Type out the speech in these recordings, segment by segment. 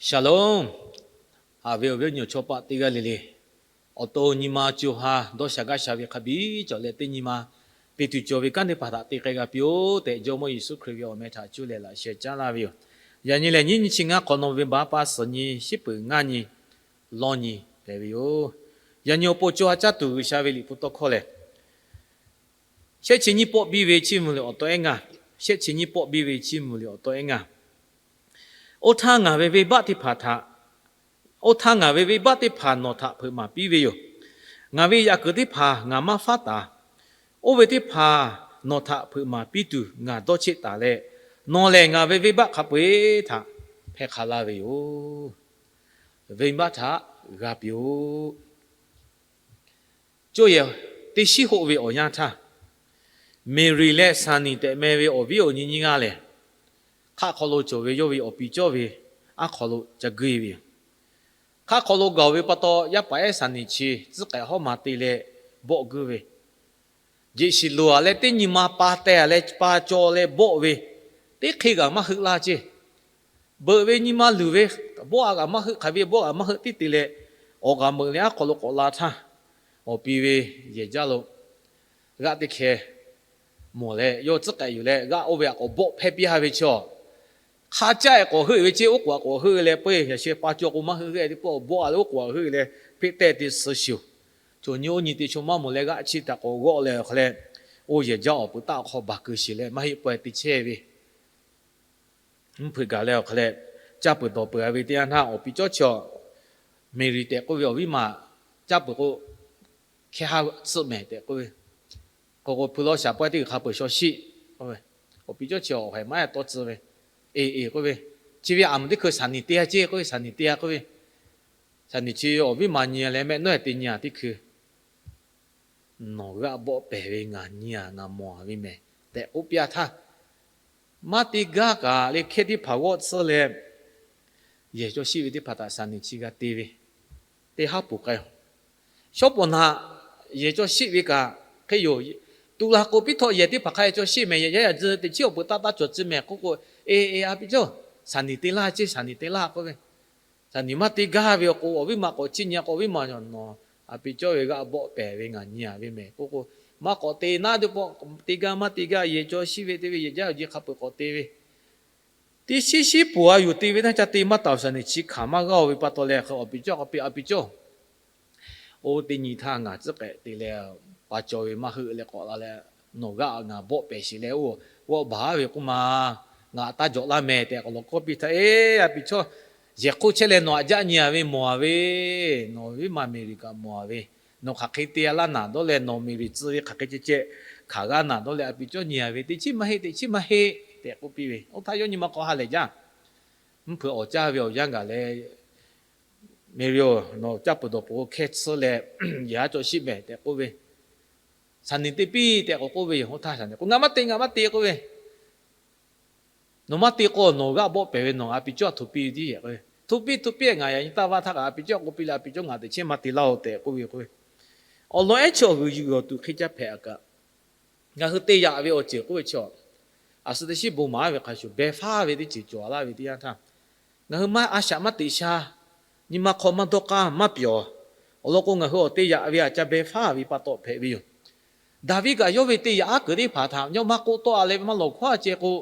Shalom. Haꞈ ve awˬ viˉ awˬ nyi awˬ chawˇ paˆ teˇ g'aˇ le le, awˬ to nyi ma co ha dawˇ sha gaˇ sha ve hk'a biˇ cawˬ leh, teˇ nyi ma te tuˬ cawˬ ve kanˉ teˇ hpaˍ htaꞈ te k'ai g'a piˇ-oˆ tehꞈ, Jawˇmawˇ Yeˍsuˆ Hkriꞈ ve awˬ meh htaꞈ cuˇ leh laꞈ sheh caˉ laˇ ve yoˬ. Yaꞈ nyi lehˬ, nyiˇ nyi chi ngaˇ hk'awꞈ nawˬ ve baˆ paˇ suhˍ nyi shiˉ peuˍ ngaˇ nyi lawˇ nyi hpehꞈ ve yoˬ. Yaꞈ nyi awˬ pon co ha caˇ tuˬ G'uiˬsha ve liꞈ hpu tawˇ hkawˇ lehˬ, shehˆ chi nyiˇ pawˆ biˇ ve chiˇ mvuh liꞈ awˬ taw ehˉ ngaˇ, shehˆ chi nyiˇ pawˆ biˇ ve chiˇ mvuh liꞈ awˬ taw ehˉ ngaˇ. Oˇ htaˇ ngaˬ ve venˇbaˆ teˇ hpaˍ htaꞈ, oˇ htaˇ ngaˬ ve venˇbaˆ teˇ hpaˍ nawˬ htaꞈ hpeuꞈ maˍ piˇ ve yoˬ. Ngaˬ ve yaꞈ kuiˬ teˇ hpaˍ ngaˬ maˇ faˉ taˍ. Oˇ ve teˇ hpaˍ nawˬ htaꞈ hpeuꞈ maˍ piˇ tuˬ ngaˬ dawˇ cheˆ taˍ leh, nawˬ lehˬ ngaˬ ve venˇbaˆ hk'a peu-eˬ htaꞈ hpehˇ hk'a laˇ ve yoˬ. Venˇbaˆ htaꞈ g'a piˇ-oˆ. Cawˇ yehˬ teˇ shiˉ hoˆ ve awˬ yanˇ htaˇ, Meˍriˍ leh Saˍniˍ tehꞈ meh ve awˬ viˉ awˬ nyi nyiˇ g'aˇ lehˬ, hk'aˆ hk'aw lo cawˬ ve yawˇ ve awˬ pi cawˇ ve aˉ hk'aw lo ca guiˇ ve yoˬ. Hk'aˆ hk'aw lo gaˬ-oˬ ve pa taw, yaˇ paˍ ehˉ Saˍniˍ chi tcuhˉ k'ehꞈ hawˉ ma te leh bawˆ guiˇ ve, jeꞈ shiˍ loˍ-a leh teˇ nyi ma pa teh-a leh pa caw leh bawˆ ve, teˇ hk'e g'aꞈ maˇ heuˆ laˇ ceˇ. Beuꞈ ve nyi ma luˬ ve, bawˆ-a g'aꞈ maˇ heuˆ, hk'aˬ ve bawˆ g'aꞈ maˇ heuˆ tiˉ te leh, awˬ g'aꞈ meuꞈ leh aˉ hk'aw lo k'awꞈ la htaˇ, awˬ pi ve yehˬ jaˇ lo g'aˆ teˇ hkeh mawˬ leh, yawˇ tcuhˉ k'ehꞈ yuˬ leh g'aˆ oˇ ve htaꞈ k'awꞈ bawˆ hpehˇ piˇ-a ve chaw, hk'a caˆ-e k'awꞈ heuˆ ve ceˇ, oˉ k'oˍ-a k'awꞈ heuˆ leh, peuˬ yaꞈ sheh pa caw k'o maˇ heuˆ g'aˆ teˇ pawˆ bawˆ-a leh oˉ k'oˍ-a heuˆ leh, hpeˆ tehˇ te suh shiˍ-oˬ. Chaw nyi oˇ nyi te chaw maˇ mawˬ leh g'aˆ chiˇ htaꞈ k'awꞈ g'awˆ leh awˬ hk'aw leh, oˇ yehˬ jaˇ awˬ peuˬ taˆ awˬ hk'aw baˬ keu sheˍ leh maˇ heˆ pawehˇ te chehˇ ve mvuhˇ hpeuꞈ gaˬ leh awˬ hk'aw leh, caˇ peuˬ dawˬ peuˬ-a ve teˇ yanˇ htaˇ, awˬ pi cawˇ chi Meˍriˍ tehꞈ k'oˆ ve awˬ viˉ ma caˇ peuˬ k'o, hkehˇ ha tsuhˆ mehˍ tehꞈ k'oˆ ve, k'o k'o hpu lawˇ shaˍ pawehˇ teˇ g'uiˬ hk'a peuˬ shaw shiˆ k'oˆ ve, awˬ pi cawˇ chi awˬ haiˬ maˇ heˆ tawˇ tcuh ve, eˍ eˍ k'oˆ ve, chi ve aˬ meuꞈ teˇ hkui Saˍniˍ te-a ceˇ k'oˆ ve, Saˍniˍ te-a k'oˆ ve, Saˍniˍ chi awˬ viˉ ma nyi-a leh mehˆ nawˉ-ehˍ te nyi-a teˇ hkui nawˬ g'aˆ bawˆ pehˍ ve ngaˬ nyi-a, ngaˬ mawˬ-a ve mehˍ tehꞈ k'oˆ piˇ-a htaˇ, maˇ te gaˇ kaꞈ le hkehˇ teˇ hpaˍ g'awˆ tsuhˇ leh, yehˬ caw shiˆ ve teˇ hpaˍ htaꞈ Saˍniˍ chi g'a te ve, teˇ haˉ poˬ k'ai-oˬ. Shawˉ pawˍ naꞈ yehˬ caw shiˆ ve kaꞈ hk'e yoˬ. Tuꞈ laˬ k'o piˇ htawꞈ yehˬ teˇ hpaˍ hk'a yehˬ caw shiˆ mehˍ, yehˬ yaˇ yaꞈ tcuh teꞈ chiˉ awˬ peuˬ taˆ taˆ cawˬ tcuh mehˍ k'oˆ k'o, eˍ eˍ a pi cawˇ, Saˍniˍ te laˇ ceˇ, Saˍniˍ te laˇ k'oˆ ve, Saˍniˍ maˇ te gaˇ ve awˬ k'o, awˬ viˉ ma k'awꞈ chiˇ nyi-a k'o, awˬ viˉ ma nawˬ a pi cawˇ ve g'aˆ bawˆ pehˍ ve ngaˬ nyi-a ve mehˍ k'oˆ k'o, maˇ k'awꞈ te naˉ teˇ pawˆ, te gaˇ maˇ te gaˇ yehˬ caw shiˆ ve te ve, yehˬ jaˇ awˬ ji hk'a peuˬ k'awꞈ te ve, teˇ shiˉ shiˉ poˬ-a yuˬ te ve naˇ ca te maˇ taˍ-oˬ. Saˍniˍ chi hkanˍ maˇ g'aˇ-o ve pa taw leh, awˬ pi cawˇ k'awꞈ piˇ, a pi cawˇ, oˇ teˇ nyi htaˇ ngaˬ tcuhˉ k'ehꞈ te leh, pa caw ve maˇ heuˆ leh k'awꞈ la leh, nawˬ g'aˆ ngaˬ bawˆ pehˍ sheˍ leh, oˇ g'awˆ baˬ-a ve k'oˆ ma, ngaˬ taˇ jawꞈ laˇ mehˍ tehꞈ k'awꞈ lawˬ kawˇ piˇ htaˇ, eˍ a pi cawˇ, yehˬ hk'oˆ chehˇ leh nawˬ aꞈ jaˆ nyi-a ve mawˬ-a ve, nawˬ viˉ ma Meˍriˍ kaꞈ mawˬ-a ve, nawˬ hk'aˬ hk'e te-a laˇ naˍ dawˇ leh, nawˬ Meˍriˍ tcuh ve hk'aˬ hk'e ceh ceh hkanˍ g'aˇ naˍ dawˇ leh, a pi cawˇ nyi-a ve teˇ chiˉ maˇ heˆ, teˇ chiˉ maˇ heˆ tehꞈ k'oˆ piˇ ve. Oˇ htaˇ yawˇ nyi ma hk'aw ha lehˬ jaˇ. Mvuhˇ hpeuꞈ awˍ caˇ ve awˬ yanˇ gaˬ leh, Meˍriˍ-oˬ, nawˬ caˇ peuˬ dawˬ peuˬ k'o hkehˇ tsuhˇ leh, yehˬ haˉ caw shiˆ mehˍ tehꞈ k'oˆ ve, Saˍniˍ te piˇ tehꞈ k'awꞈ k'oˆ ve yoˬ. Oˇ htaˇ Saˍniˍ k'o, ngaˬ maˇ te, ngaˬ maˇ te k'oˆ ve, nawˬ maˇ te k'o nawˬ g'aˆ bawˆ pehˍ ve nawˬ a pi cawˇ htoꞈ piˇ ve tiˉ yehˬ k'oˆ ve, htoꞈ piˇ htoꞈ piˇ, ngaˬ yaꞈ nyi taˇ vaˇ htaˇ kaꞈ a pi cawˇ k'oˆ piˇ leh, a pi cawˇ ngaˬ teꞈ chehˇ maˇ te laˇ-oˬ tehꞈ k'oˆ ve yoˬ k'oˆ ve. Awˬ lawn ehˉ chi awˬ g'uiˬ yuˬ awˬ tuˬ hk'e caˇ hpehꞈ-a kaꞈ, ngaˬ hui te yaꞈ ve awˬ ceuˬ k'oˆ ve chi, a shu teˇ shiˉ bon maˍ-a ve hk'a shuˍ beh faˉ ve teˇ ceuˬ cawˬ laˇ ve teˇ yanˇ htaˇ, ngaˬ hui maˇ a shaꞈ maˇ teꞈ sha, nyi ma hk'aw maˇ dawˇ k'aˇ maˇ pyawˬ. Awˬ lawn k'o, ngaˬ hui awˬ te yaꞈ ve aꞈ ca beh faˉ ve pa taw hpehꞈ ve yoˬ. Daˍviˆ kaꞈ yawˇ ve te yaꞈ aˉ kuiˬ teˇ hpaˍ htaꞈ yawˇ maˇ k'oˆ tawˆ-a leh ve maˇ lawˬ hkawˉ-a ceh k'o,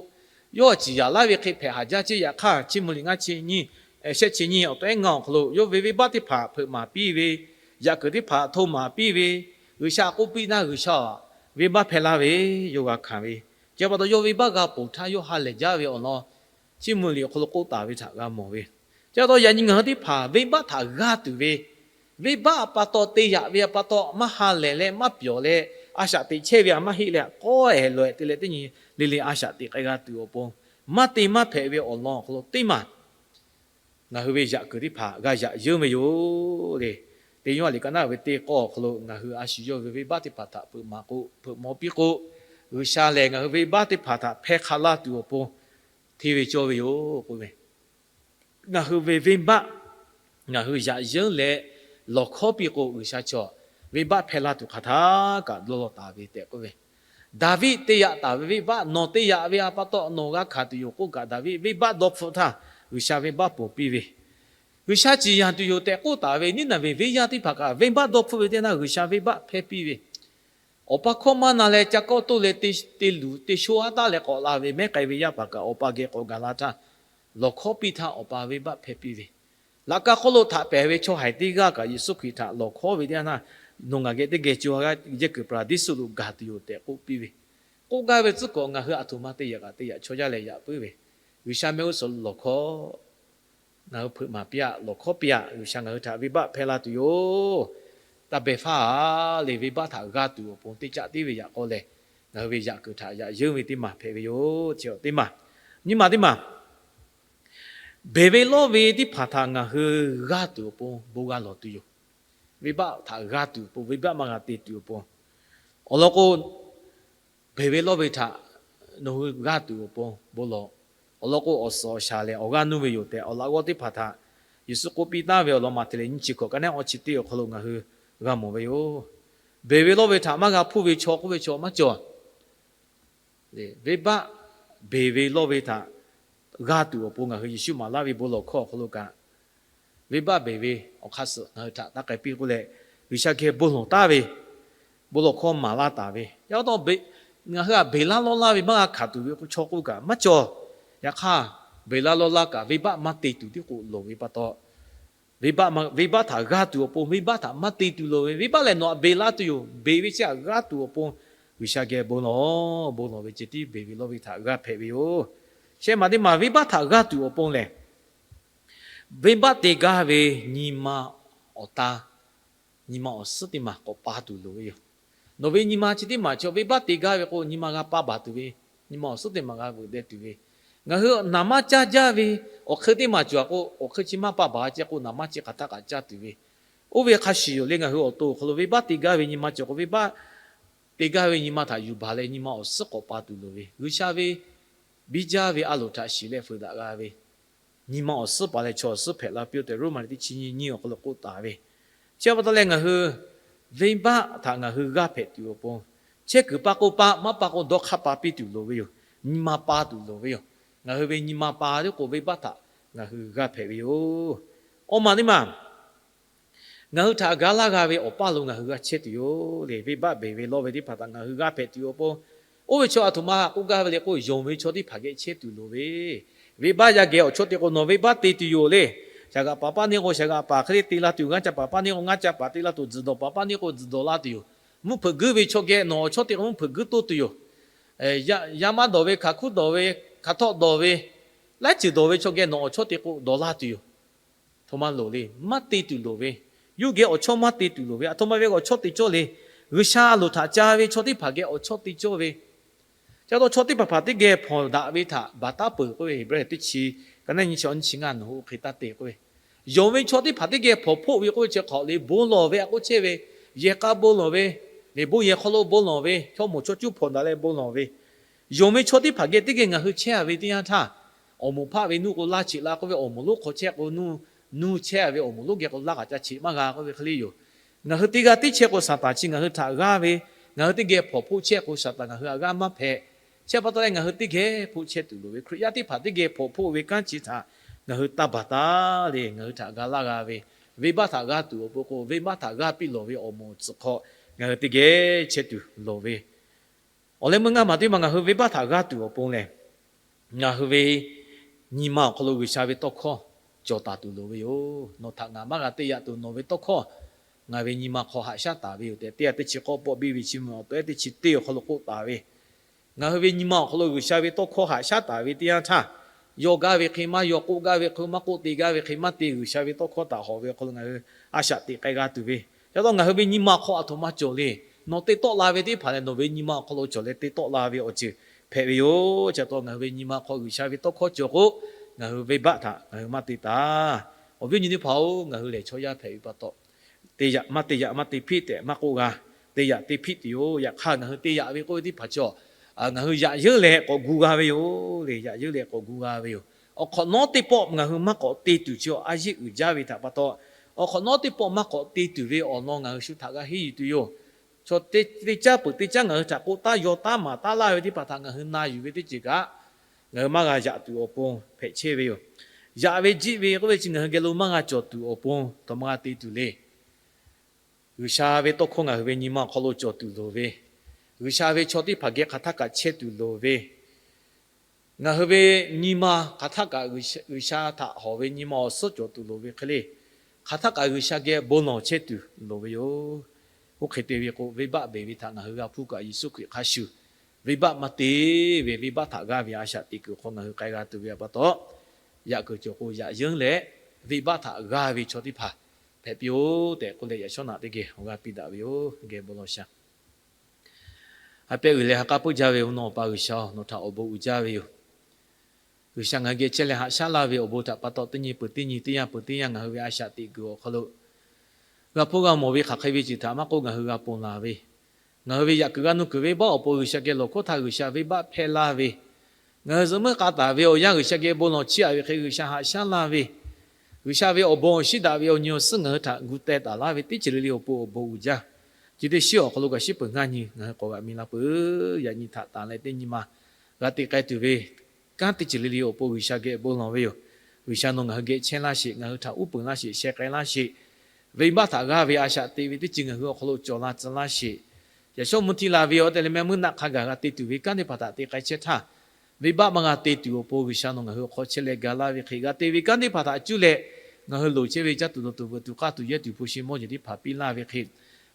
yawˇ ciˍ yaꞈ laˇ ve hk'e hpehꞈ haˍ jaˇ ceˇ. Yaꞈ hk'aˇ, chiˇ mvuh liꞈ ngaˇ chi nyiˇ, shehˆ chi nyiˇ awˬ taw ehˉ ngaˇ awˬ hk'aw lo yawˇ ve venˇbaˆ teˇ hpaˍ hpeuꞈ maˍ piˇ ve, yaꞈ kuiˬ teˇ hpaˍ hto maˍ piˇ ve, G'uiˬsha k'oˆ piˇ naˇ G'uiˬsha venˇbaˆ hpehˇ laˇ ve, yawˇ g'a hkanˍ ve. Chi pa taw yawˇ venˇbaˆ g'a ponˬ htaˇ yawˇ ha lehˬ jaˇ ve awˬ lawn chiˇ mvuh liꞈ awˬ hk'aw lo k'oˆ taˍ ve htaꞈ g'a mawˬ ve. Chi pa taw yaꞈ nyi ngaˬ hui teˇ hpaˍ venˇbaˆ htaꞈ g'a tuˬ ve, venˇbaˆ pa taw te yaꞈ ve pa taw maˇ ha lehˬ leh maˇ pyawˬ leh, a shaꞈ teꞈ chehˇ ve aꞈ maˇ heˆ leh k'awˇ ehˍ lawˬ-ehˍ te leh teˇ nyi le le a shaꞈ teꞈ k'ai g'a tuˬ awˬ pon, maˇ te maˇ hpehꞈ ve awˬ lawn awˬ hk'aw lo teˇ maˬ ngaˬ hui ve yaꞈ kuiˬ teˇ hpaˍ g'a yaꞈ yeunˇ ve yoˬ le. Teˇ Yoˇhanˬ liꞈ ka naˉ ve teˇ k'awˇ awˬ hk'aw lo ngaˬ hui a shu yawˇ ve venˇbaˆ teˇ hpaˍ htaꞈ hpeuꞈ maˍ k'o, hpeuꞈ maw piˇ k'o, G'uiˬsha lehˬ ngaˬ hui venˇbaˆ teˇ hpaˍ htaꞈ hpehˇ hk'a laˇ tuˬ awˬ pon hteˇ ve cawˇ ve yoˬ k'oˆ ve. Ngaˬ hui ve venˇbaˆ ngaˬ hui yaꞈ yeunˇ leh lawˬ hkawˉ piˇ k'o, G'uiˬsha chaw venˇbaˆ hpehˇ laˇ tuˬ hk'aˬ htaˇ kaꞈ dawˇ law taˍ ve tehꞈ k'oˆ ve. Daˍviˆ te yaꞈ taˍ ve venˇbaˆ nawˬ te yaꞈ ve a pa taw nawˬ g'a hkanˍ tuˬ yoˬ k'oˆ kaꞈ, Daˍviˆ venˇbaˆ dawˇ hpfuhˆ htaˇ G'uiˬsha venˇbaˆ ponˬ piˇ ve, G'uiˬsha ciˍ yanˍ tuˬ yoˬ tehꞈ k'oˆ taˍ ve Niˇnaˍveˍ venˇ yaˇ teˇ hpaˍ kaꞈ venˇbaˆ dawˇ hpfuhˆ ve teˇ yanˇ htaˇ G'uiˬsha venˇbaˆ hpehˇ piˇ ve, awˬ pa hkawˇ maˇ na leh ca kawˆ toˆ leh te luˬ te sho aˉ taˉ leh k'awꞈ la ve mehˉ k'ai ve yaˇ paˍ kaꞈ awˬ pa geh k'awꞈ gaˬ la htaˇ, lawˬ hkawˉ piˇ htaˇ awˬ pa venˇbaˆ hpehˇ piˇ ve, laꞈ ka hk'oˆ lo htaꞈ pehˍ ve chaw haiˬ teˇ g'aˇ kaꞈ Yeˍsuˆ Hkriꞈ htaꞈ lawˬ hkawˉ ve teˇ yanˇ htaˇ, nawˬ ngaˬ geh teˇ geh co ha g'aˇ yehˇ kuiˬ Paˍraˍdiˇsuˆ lo gaˬ tuˬ yoˬ tehꞈ k'oˆ piˇ ve, k'oˆ gaˇ ve tcuhˉ kuiˬ ngaˬ hui aˬ htoꞈ ma te yaꞈ kaꞈ te yaꞈ chaw yaˇ lehˬ yaꞈ puiˉ ve, G'uiˬsha mehˆ g'uˇ suhˍ lo lawˬ hkawˉ ngaˬ hui hpeuꞈ maˍ piˇ-aꞈ, lawˬ hkawˉ piˇ-aꞈ. G'uiˬsha ngaˬ hui htaꞈ venˇbaˆ hpehˇ laˇ tuˬ yoˬ. Taˇ behˬ hfaˇ-aˬ le, venˇbaˆ htaꞈ g'a tuˬ awˬ pon teˇ caˆ tiˉ ve yaꞈ k'aw lehˬ, ngaˬ hui ve yaꞈ kuiˬ htaꞈ yaꞈ yeunˇ ve teˇ maˬ hpehꞈ ve yoˬ. Chi teˇ maˬ, nyiˇ maˬ teˇ maˬ, beˬ ve lawˇ ve teˇ hpaˍ htaꞈ ngaˬ hui g'a tuˬ awˬ pon bon g'a lawˬ tuˬ yoˬ. Venˇbaˆ htaꞈ g'a tuˬ awˬ pon, venˇbaˆ maˇ g'a te tuˬ awˬ pon, awˬ lawn k'o, beˬ ve lawˇ ve htaꞈ nawˬ hui g'a tuˬ awˬ pon bon lawˬ. Awˬ lawn k'o, awˬ suhˍ awˬ shaˍ lehˬ awˬ g'aˇ nuˇ ve yoˬ tehꞈ, awˬ laꞈ g'awˇ teˇ hpaˍ htaꞈ Yeˍsuˆ k'oˆ piˇ taˍ ve awˬ lawn Maꞈhtehˍ lehˬ nyiˇ chi hkawꞈ ka neˉ awˇ chi teˇ awˬ hk'aw lo ngaˬ hui g'a mawˬ ve yoˬ. Beˬ ve lawˇ ve htaꞈ maˇ g'a hpuˇ ve chaw k'oˆ ve chaw maˇ cawˬ. Venˇbaˆ beˬ ve lawˇ ve htaꞈ g'a tuˬ awˬ pon ngaˬ hui Yeˍsuˆ maˍ laˇ ve bon lawˬ hkawˇ awˬ hk'aw lo kaꞈ, venˇbaˆ beˬ ve awˬ hk'aˇ suh ngaˬ hui htaꞈ taˇ k'ai piˇ k'oˆ leh, G'uiˬsha geh bon lawˬ taˍ ve, bon lawˬ hkawˇ maˍ laˇ taˍ ve, yaꞈ hk'aˇ taw ngaˬ hui htaꞈ beˬ laˇ lawˇ laˇ ve maˇ g'a hkanˍ tuˬ ve chaw k'oˆ kaꞈ maˇ cawˬ. Yaꞈ hk'aˇ, beˬ laˇ lawˇ laˇ kaꞈ venˇbaˆ maˇ te tuˬ tiˉ k'o loˍ ve pa taw, venˇbaˆ htaꞈ g'a tuˬ awˬ pon venˇbaˆ htaꞈ maˇ te tuˬ loˍ ve, venˇbaˆ lehˬ nawˬ htaꞈ beˬ laˇ tuˬ yoˬ. Beˬ ve chi htaꞈ g'a tuˬ awˬ pon G'uiˬsha geh bon lawˬ, bon lawˬ ve ceh tiˉ beˬ ve lawˇ ve htaꞈ g'a hpehꞈ ve yoˬ. Shehˆ maˬ teˇ maˬ, venˇbaˆ htaꞈ g'a tuˬ awˬ pon lehˬ, venˇbaˆ te gaˇ ve nyi ma awˬ ta, nyi ma awˬ suhˉ teˇ maˬ k'awꞈ pa tuˬ loˍ ve yoˬ. Nawˬ ve nyi ma chi teˇ maˬ chaw venˇbaˆ te gaˇ ve k'o, nyi ma g'a pa baˬ tuˬ ve, nyi ma awˬ suhˉ teˇ maˬ g'a veuꞈ deh tuˬ ve, ngaˬ hui naˍ manˇ caˇ jaˇ ve awˬ hk'eun teˇ maˬ cawˬ k'o, awˬ hk'eun chi maˇ pa baˬ ce k'o, naˍ manˇ chi hk'aˬ htaˇ kaꞈ caˇ tuˬ ve, oˇ ve hk'a shuˍ yoˬ le. Ngaˬ hui awˬ to awˬ hk'aw lo venˇbaˆ te gaˇ ve nyi ma cawˬ k'o, venˇbaˆ te gaˇ ve nyi ma htaꞈ yuˬ baˬ leh nyi ma awˬ suhˉ k'awꞈ pa tuˬ loˍ ve, G'uiˬsha ve biˇ jaˇ ve a loˍ htaꞈ shiˍ leh fuiˍ daꞈ g'a ve, nyi ma awˬ suhˉ pa leh chaw awˬ suhˉ hpehꞈ la piˇ-oˆ tehꞈ Roˉmaꞈ teˇ chi nyiˇ nyiˇ awˬ hk'aw lo k'oˆ taˍ ve. Chi pa taw leh ngaˬ hui venˇbaˆ htaꞈ ngaˬ hui g'a hpehꞈ tuˬ awˬ pon, chehˇ kuiˬ pa k'oˆ pa, maˇ pa k'o dawˇ hk'aˇ pa piˇ tuˬ loˍ ve yoˬ. Nyi ma pa tuˬ loˍ ve yoˬ. Ngaˬ hui ve nyi ma pa tiˉ k'o venˇbaˆ htaꞈ ngaˬ hui g'a hpehꞈ ve yoˬ. Awˬ maˬ teˇ maˬ, ngaˬ hui htaꞈ ga laˇ g'a ve awˬ paˇ lo ngaˬ hui g'a chehˇ tuˬ yoˬ le. Venˇbaˆ beˬ ve lawˇ ve teˇ hpaˍ htaꞈ ngaˬ hui g'a hpehꞈ tuˬ awˬ pon, oˇ ve chaw aˬ htoꞈ ma k'oˆ gaˇ ve le k'o, yonˍ ve chaw teˇ hpaˍ geh chehˇ tuˬ loˍ ve, venˇbaˆ yaˇ geh awˬ chawˇ te k'o nawˬ venˇbaˆ te tuˬ yoˬ le. Shaˍ g'aꞈ paˍ paˇ neˇ k'o shaˍ g'aꞈ paˍ hk'e le te la tuˬ, ngaˇ ca paˍ paˇ neˇ k'o ngaˇ ca paˍ te la tuˬ, tzuhˬ dawˬ paˍ paˇ neˇ k'o tzuhˬ dawˬ la tuˬ yoˬ. Mvuhˇ hpeuꞈ guiˇ ve chaw geh nawˬ awˬ chawˇ te k'o mvuhˇ hpeuꞈ guiˇ toˇ tuˬ yoˬ. Yaˇ maˇ dawˬ ve, hkaˍ hkuˇ dawˬ ve, hkaˍ htawˆ dawˬ ve, laiˉ ceuˬ dawˬ ve chaw geh nawˬ awˬ chawˇ te k'o dawˬ la tuˬ yoˬ. Htoꞈ ma loˍ le, maˇ te tuˬ loˍ ve, yawˇ geh awˬ chawˇ maˇ te tuˬ loˍ ve, aˬ htoꞈ ma ve awˬ chawˇ te cawˇ le. G'uiˬsha a loˍ htaꞈ ca ve chaw teˇ hpaˍ geh awˬ chawˇ te cawˇ ve, ca taw chaw teˇ hpaˍ hpaˍ teˇ geh hpawnˬ daꞈ ve htaꞈ baˬ taˉ peuˬ k'oˆ ve, Heˍbrehˇ teˇ chi, ka neˉ nyiˇ chi awˇ nyiˇ chi ngaˇ nawˬ hui oˇ hk'e taˇ te k'oˆ ve, yonˍ ve chaw teˇ hpaˍ teˇ geh hpawnˬ hpoˆ ve k'oˆ ve chi hk'awꞈ le, bon lawˬ ve a k'oˆ chehˇ ve, yehˬ k'a bon lawˬ ve, le bon yehˬ hk'aw lo bon lawˬ ve, chaw moˍ chaw cuˇ hpawnˬ daꞈ leh bon lawˬ ve, yonˍ ve chaw teˇ hpaˍ geh teˇ geh ngaˬ hui chehˇ a ve teˇ yanˇ htaˇ, awˬ moˍ hpaˆ ve nuˇ k'o laˇ cheꞈ la k'oˆ ve, awˬ moˍ lonˉ hk'aw chehˇ k'o nuˇ, nuˇ chehˇ a ve awˬ moˍ lonˉ geh k'o laˇ kaꞈ ca cheꞈ maˇ g'a k'oˆ ve hk'e le yoˬ. Ngaˬ hui teˇ g'aˇ tiˉ chehˇ k'o Saˍtanˍ chi ngaˬ hui htaꞈ g'aˇ ve, ngaˬ hui teˇ geh hpawnˬ hpoˆ chehˇ k'o Saˍtanˍ ngaˬ hui htaꞈ g'aˇ maˇ hpehꞈ. Chi pa taw leh ngaˬ hui teˇ geh hpoˆ chehˇ tuˬ loˍ ve, Hkriꞈ yaˇ teˇ hpaˍ teˇ geh hpawnˬ hpoˆ ve kanˉ chi htaꞈ ngaˬ hui taˇ baˬ taˉ le. Ngaˬ hui htaꞈ ga laˇ g'a ve, venˇbaˆ htaꞈ g'a tuˬ awˬ pon k'o, venˇbaˆ htaꞈ g'aˇ piˇ lawˬ ve awˬ moˍ tcuhˍ hk'aw ngaˬ hui teˇ geh chehˇ tuˬ loˍ ve, awˬ leh meuˇ ngaˇ maˬ teˇ maˬ ngaˬ hui venˇbaˆ htaꞈ g'aˇ tuˬ awˬ pon lehˬ, ngaˬ hui ve nyi ma awˬ hk'aw lo G'uiˬsha ve tawˇ hkawˇ cawˬ taˍ tuˬ loˍ ve yoˬ. Nawˬ htaꞈ ngaˬ maˇ g'a te yaꞈ tuˬ nawˬ ve tawˇ hkawˇ ngaˬ ve nyi ma hk'aw haꞈ shaˉ taˍ ve yoˬ tehꞈ, teˇ ha teˇ chi k'awˇ pawˆ biˇ ve chi mvuh awˬ to ehˉ teˇ chi teˇ awˬ hk'aw lo k'oˆ taˍ ve, ngaˬ hui ve nyi ma awˬ hk'aw lo G'uiˬsha ve tawˇ hkawˇ haꞈ shaˉ taˍ ve teˇ yanˇ htaˇ, yaw gaˇ ve hk'e maˇ yaw, k'oˆ gaˇ ve hk'e maˇ k'oˆ, te gaˇ ve hk'e maˇ te, G'uiˬsha ve tawˇ hkawˇ htaꞈ hawꞈ ve awˬ hk'aw lo ngaˬ hui a shaꞈ teꞈ k'ai g'a tuˬ ve, ca taw ngaˬ hui ve nyi ma hk'aw aˬ htoꞈ ma cawˬ le. Nawˬ te tawˆ la ve teˇ hpaˍ lehˬ nawˬ ve nyi ma awˬ hk'aw lo cawˬ leh te tawˆ la ve awˬ ceuˬ hpehꞈ ve yoˬ. Ca taw ngaˬ hui ve nyi ma hk'aw G'uiˬsha ve tawˇ hkawˇ cawˬ k'o, ngaˬ hui venˇbaˆ htaꞈ ngaˬ hui maˇ te taˍ. Awˬ viˉ awˬ nyi teˇ hpaˍ-oˬ, ngaˬ hui lehˬ chaw yaˇ hpehꞈ ve pa taw, te yaꞈ maˇ te yaꞈ maˇ te hpiˆ tehꞈ maˇ k'oˆ g'a. Te yaꞈ te hpiˆ tuˬ yoˬ. Yaꞈ hk'aˇ ngaˬ hui te yaꞈ ve k'oˆ ve teˇ hpaˍ cawˬ, ngaˬ hui yaꞈ yeunˇ leh k'awꞈ gu g'a ve yoˬ le. Yaꞈ yeunˇ leh k'awꞈ gu g'a ve yoˬ. Awˬ hk'awꞈ nawˉ teˇ pawˆ ngaˬ hui maˇ k'awꞈ te tuˬ chi a yeˇ uiˍ jaˇ ve htaꞈ pa taw, awˬ hk'awꞈ nawˉ teˇ pawˆ maˇ k'awꞈ te tuˬ ve awˬ lawn ngaˬ hui shu htaꞈ g'a henˇ yuˬ tuˬ yoˬ. Chaw teˇ caˉ peuˬ teˇ caˉ ngaˬ hui htaꞈ k'oˆ taˉ yaw taˉ maˍ taˉ laˇ ve teˇ hpaˍ htaꞈ ngaˬ hui na yuˬ ve teˇ ceuˬ kaꞈ, ngaˬ hui maˇ g'a yaꞈ tuˬ awˬ pon hpehꞈ chehˇ ve yoˬ. Yaꞈ ve jiˆ ve k'oˆ ve chi ngaˬ hui geh lo maˇ g'a cawˬ tuˬ awˬ pon, htaꞈ maˇ g'a te tuˬ le. G'uiˬsha ve tawˇ hkawˇ ngaˬ hui ve nyi ma awˬ hk'aw lo cawˬ tuˬ loˍ ve, G'uiˬsha ve chaw teˇ hpaˍ geh hk'aˬ htaˇ kaꞈ chehˇ tuˬ loˍ ve, ngaˬ hui ve nyi ma hk'aˬ htaˇ kaꞈ G'uiˬsha htaꞈ hawˬ ve nyi ma awˬ suhˉ cawˬ tuˬ loˍ ve hk'e le, hk'aˬ htaˇ kaꞈ G'uiˬsha geh bon lawˬ chehˇ tuˬ loˍ ve yoˬ. Oˇ hk'e te ve k'o, venˇbaˆ beˬ ve htaꞈ ngaˬ hui g'a hpuˇ kaꞈ Yeˍsuˆ Hkriꞈ hk'a shuˍ, venˇbaˆ maˇ te ve, venˇbaˆ htaꞈ g'aˇ ve a shaꞈ teꞈ kuiˬ awˬ hk'aw ngaˬ hui k'ai g'a tuˬ ve pa taw, yaꞈ kuiˬ cawˬ k'o yaꞈ yeunˇ leh, venˇbaˆ htaꞈ g'aˇ ve chaw teˇ hpaˍ hpehꞈ piˇ-oˆ tehꞈ k'oˆ leh, yaꞈ shawˉ naꞈ teˇ geh awˬ g'aˇ piˇ daꞈ ve yoˬ. Geh bon lawˬ shaˍ. A pehˉ uiˍ leh ha k'aˉ puiˉ jaˇ ve awˬ nawˬ pa G'uiˬsha-oˬ, nawˬ htaꞈ awˬ bon uiˍ jaˇ ve yoˬ. G'uiˬsha ngaˬ hui geh chehˇ leh haꞈ shaˉ laˇ ve awˬ bon htaꞈ pa taw, teˇ nyi peuˬ teˇ nyi, teˇ yanˇ peuˬ teˇ yanˇ ngaˬ hui ve a shaꞈ teꞈ kuiˬ awˬ hk'aw lo g'a hpuˇ g'a mawˬ ve hk'aˬ hk'e ve ceuˬ htaꞈ maˇ k'oˆ, ngaˬ hui g'a ponˬ laˬ ve, ngaˬ hui ve yaꞈ kuiˬ g'a nuˇ kuiˬ venˇbaˆ awˬ pon G'uiˬsha geh lawˬ hkawˇ htaˇ G'uiˬsha venˇbaˆ hpehˇ laˇ ve, ngaˬ hui zuhꞈ muiˉ k'a taˍ ve awˬ yanˇ G'uiˬsha geh bon lawˬ chiˇ aꞈ ve hk'e G'uiˬsha haꞈ shaˉ laˇ ve, G'uiˬsha ve awˬ bon awˬ shinˉ daꞈ ve awˬ nyi awˬ suhˉ ngaˬ hui htaꞈ gu teh taˍ laˇ ve teˇ ceuˬ le le awˬ pon awˬ bon uiˍ jaˇ. Chi teˇ shiˉ awˬ hk'aw lo kaꞈ shiˉ peuˬ ngaˇ nyi ngaˬ hui k'awꞈ g'aꞈ mi laˇ peuˬ. Yaꞈ nyi htaꞈ tanˬ leh teˇ nyi ma g'a te k'ai tuˬ ve kanˉ teˇ ceuˬ le le awˬ pon G'uiˬsha geh bon lawˬ ve yoˬ. G'uiˬsha nawˬ ngaˬ hui geh chehˇ laˇ sheˍ, ngaˬ hui htaꞈ uˉ peunˍ laˇ sheˍ, sheh k'ai laˇ sheˍ. Venˇbaˆ htaꞈ g'aˇ ve a shaꞈ teꞈ ve teˇ ceuˬ ngaˬ hui awˬ hk'aw lo cawˬ la tcuh laˇ sheˍ. Yaꞈ shawˉ mvuhˇ htiˇ la ve awˬ tehˬ leh mehˆ meuˇ naˆ hk'a gaˬ g'a te tuˬ ve kanˉ teˇ hpaˍ htaꞈ te k'ai chehˇ htaˇ, venˇbaˆ maˇ g'a te tuˬ awˬ pon G'uiˬsha nawˬ ngaˬ hui awˬ hk'aw chehˇ leh ga laˇ ve hk'e, g'a te ve kanˉ teˇ hpaˍ htaꞈ cuˇ leh ngaˬ hui loˍ chehˇ ve caˇ tuˬ dawˬ tuˬ veuꞈ tuˬ k'aˇ tuˬ yehˇ tuˬ hpu shi mawˇ jeˬ teˇ hpaˍ piˇ laˇ ve hk'e,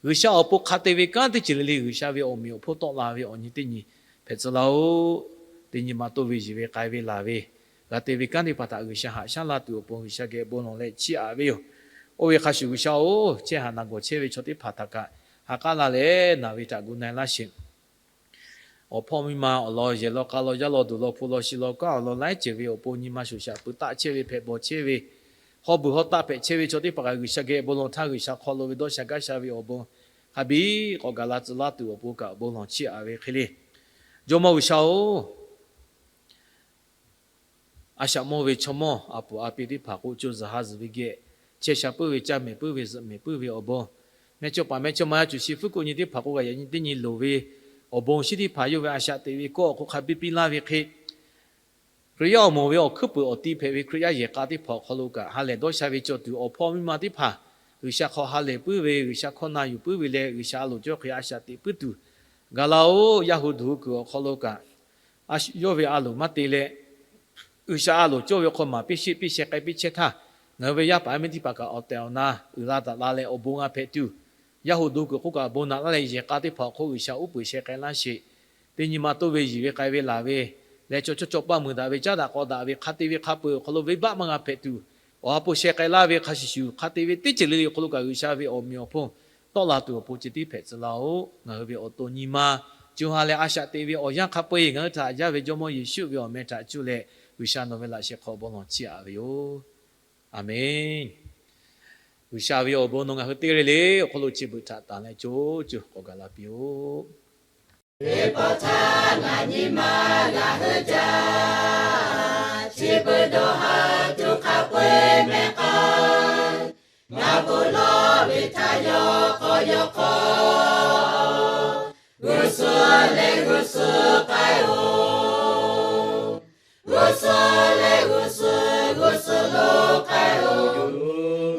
G'uiˬsha awˬ pon hk'a te ve kanˉ teˇ ceuˬ le le G'uiˬsha ve awˬ meꞈ awˬ hponˇ tawˆ la ve awˬ nyi teˇ nyi hpehꞈ tcuh laˇ-oˆ. Teˇ nyi ma toˇ ve yiˬ ve k'ai ve laˬ ve, g'a te ve kanˉ teˇ hpaˍ htaꞈ G'uiˬsha haꞈ shaˉ laˇ tuˬ awˬ pon G'uiˬsha geh bon lawˬ leh chiˇ aꞈ ve yoˬ. Oˇ ve hk'a shuˍ G'uiˬsha-oˬ, chehˇ haꞈ naˬ gawˬ chehˇ ve chaw teˇ hpaˍ htaꞈ kaꞈ ha k'aˉ la leh naˬ ve htaꞈ gu na-e laˇ sheˍ. Awˬ hpawˇ miˇ ma awˬ lawn yehˬ lawn k'a lawn yaˇ lawn duˬ lawn hpu lawn shi lawn kanˉ awˬ lawn laiˉ ceuˬ ve awˬ pon nyi ma shoˍ shaꞈ peuˬ taˆ chehˇ ve hpehꞈ bawˬ chehˇ ve, haw beuˬ haw taˆ hpehꞈ chehˇ ve chaw teˇ hpaˍ kaꞈ G'uiˬsha geh bon lawˬ htaˇ G'uiˬsha hk'aw lo ve dawˇ sha gaˇ sha ve awˬ bon hk'a biˇ k'awꞈ gaˬ la tcuh laˇ tuˬ awˬ pon kaꞈ bon lawˬ chiˇ aꞈ ve hk'e le. Jawˇmawˇ G'uiˬsha-oˬ, a shaꞈ mawˇ ve chaw mawˇ a puˍ a pi teˇ hpaˍ k'o, co zuhˬ ha zuhˬ ve geh chehˇ sha puiˉ ve, caˇ mehˍ puiˉ ve, zuhꞈ mehˍ puiˉ ve awˬ bon, mehˇ chawˇ paˍ mehˇ chawˇ ma yaˇ cuˬ shi fuˉ kuˆ nyi teˇ hpaˍ k'o, g'a yaꞈ nyi teˇ nyi loˍ ve awˬ bon shinˉ teˇ hpaˍ yawˇ ve a shaꞈ teꞈ ve kawˇ awˬ hk'aw hk'a biˇ piˇ laˇ ve hk'e, Hkriꞈ yaˇ awˬ moˍ ve awˬ hkuiˉ puiˍ awˬ ti hpehꞈ ve Hkriꞈ yaˇ yehˬ k'a teˇ hpaˍ awˬ hk'aw lo kaꞈ ha lehˬ dawˇ sha ve cawˬ tuˬ, awˬ hpawˇ miˇ ma teˇ hpaˍ G'uiˬsha hk'aw ha lehˬ puiˉ ve, G'uiˬsha hkawˇ na yuˬ puiˉ ve leh G'uiˬsha a loˍ cawˇ hk'e a shaꞈ teꞈ puiˉ tuˬ gaˬ laˇ-oˆ. Yaˇ hu duˬ hu kuiˬ awˬ hk'aw lo kaꞈ, yawˇ ve a loˍ maˇ te leh, G'uiˬsha a loˍ cawˇ ve hk'aw maˍ piˇ sheˆ piˇ sheh k'ai piˇ chehˇ htaˇ, ngaˬ hui ve yaˇ paˍ yaˇ miˇ teˇ hpaˍ kaꞈ awˬ tehˬ awˬ na uiˍ la daꞈ la leh awˬ bon g'a hpehꞈ tuˬ, yaˇ hu duˬ hu kuiˬ hk'oˆ kaꞈ bon naꞈ laˇ leh yehˬ k'a teˇ hpaˍ awˬ hk'oˆ G'uiˬsha uˉ peunˍ sheh k'ai laˇ sheˍ. Teˇ nyi ma toˇ ve yiˬ ve k'ai ve laˬ ve, leh chaw chawˇ chaw paˇ muiˬ daꞈ ve caˉ daꞈ k'aw daꞈ ve hk'a te ve hk'a peu-eˬ awˬ hk'aw lo venˇbaˆ maˇ g'a hpehꞈ tuˬ, awˬ ha hpu sheh k'ai laˇ ve hk'a shuˍ shuˍ, hk'a te ve teˇ ceuˬ le le awˬ hk'aw lo kaꞈ G'uiˬsha ve awˬ meꞈ awˬ hponˇ tawˆ la tuˬ awˬ pon ceh tiˉ hpehꞈ tcuh laˇ-oˆ. Ngaˬ hui ve awˬ to nyi ma co ha leh a shaꞈ teꞈ ve awˬ yanˇ hk'a peu-eˬ ngaˬ hui htaꞈ yaˇ ve Jawˇmawˇ Yeˍsuˆ ve awˬ meh htaꞈ cuˇ leh G'uiˬsha nawˬ ve laꞈ sheh hk'aw bon lawˬ chiˇ aꞈ ve yoˬ. Aˬmenˍ. G'uiˬsha ve awˬ bon nawˬ ngaˬ hui teˇ g'aˇ le le awˬ hk'aw lo chi beuꞈ htaꞈ tanˬ leh co co k'awꞈ gaˬ la piˇ-oˆ. Teˇ pawˆ htaˇ ngaˬ nyi ma ngaˬ hui jaˇ, chi beuꞈ dawˇ ha tuˬ hk'a peu-eˬ meh k'ai, ngaˬ bon lawˬ ve htaꞈ yawˇ k'awꞈ yawˇ k'awꞈ g'uˇ suhˍ leh g'uˇ suhˍ k'ai-oˬ. G'uˇ suhˍ leh g'uˇ suhˍ, g'uˇ suhˍ lo k'ai-oˬ.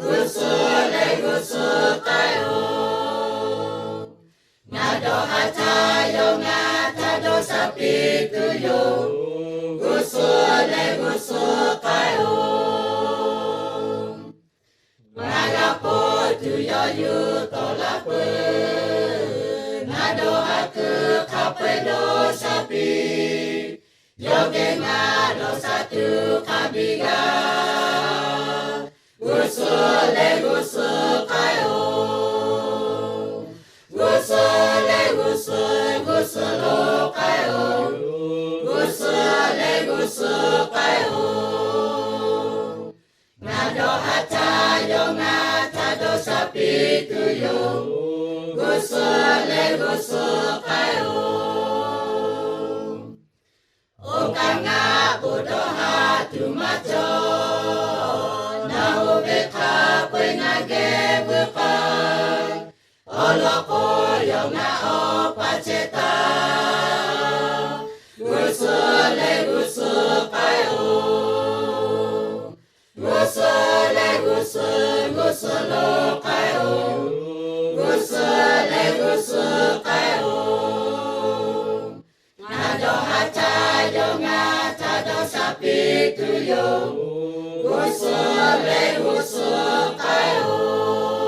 G'uˇ suhˍ leh g'uˇ suhˍ k'ai-oˬ. Ngaˬ dawˇ ha htaˇ yawˇ ngaˬ htaꞈ dawˇ sha piˇ tuˬ yoˬ. G'uˇ suhˍ leh g'uˇ suhˍ k'ai-oˬ. Ngaˬ g'a ponˬ tuˬ yawˇ yuˬ tawˆ la peuˬ. Ngaˬ dawˇ ha kuiˬ hk'a peu-eˬ dawˇ sha piˇ. Yawˇ geh ngaˬ dawˇ sha tuˬ hk'a biˇ g'a. G'uˇ suhˍ leh g'uˇ suhˍ k'ai-oˬ. G'uˇ suhˍ leh g'uˇ suhˍ, g'uˇ suhˍ lo k'ai-oˬ. G'uˇ suhˍ leh g'uˇ suhˍ k'ai-oˬ. Ngaˬ dawˇ ha htaˇ yawˇ ngaˬ htaꞈ dawˇ sha piˇ tuˬ yoˬ. G'uˇ suhˍ leh g'uˇ suhˍ k'ai-oˬ. Oˇ kaꞈ ngaˬ k'oˆ dawˇ ha tuˬ maˇ cawˬ. Nawˬ hui ve hk'a peu-eˬ ngaˬ geh vuiˬ k'ai. Awˬ lawn k'o, yawˇ ngaˬ awˬ pa chehˇ taˍ. G'uˇ suhˍ leh g'uˇ suhˍ k'ai-oˬ. suhˍ leh g'uˇ suhˍ, g'uˇ suhˍ lo k'ai-o. G'uˇ suhˍ leh g'uˇ suhˍ k'ai-o. Ngaˬ dawˇ ha ca yawˇ ngaˬ ca dawˇ sha piˇ tuˬ yoˬ. G'uˇ suhˍ leh g'uˇ suhˍ k'ai-o.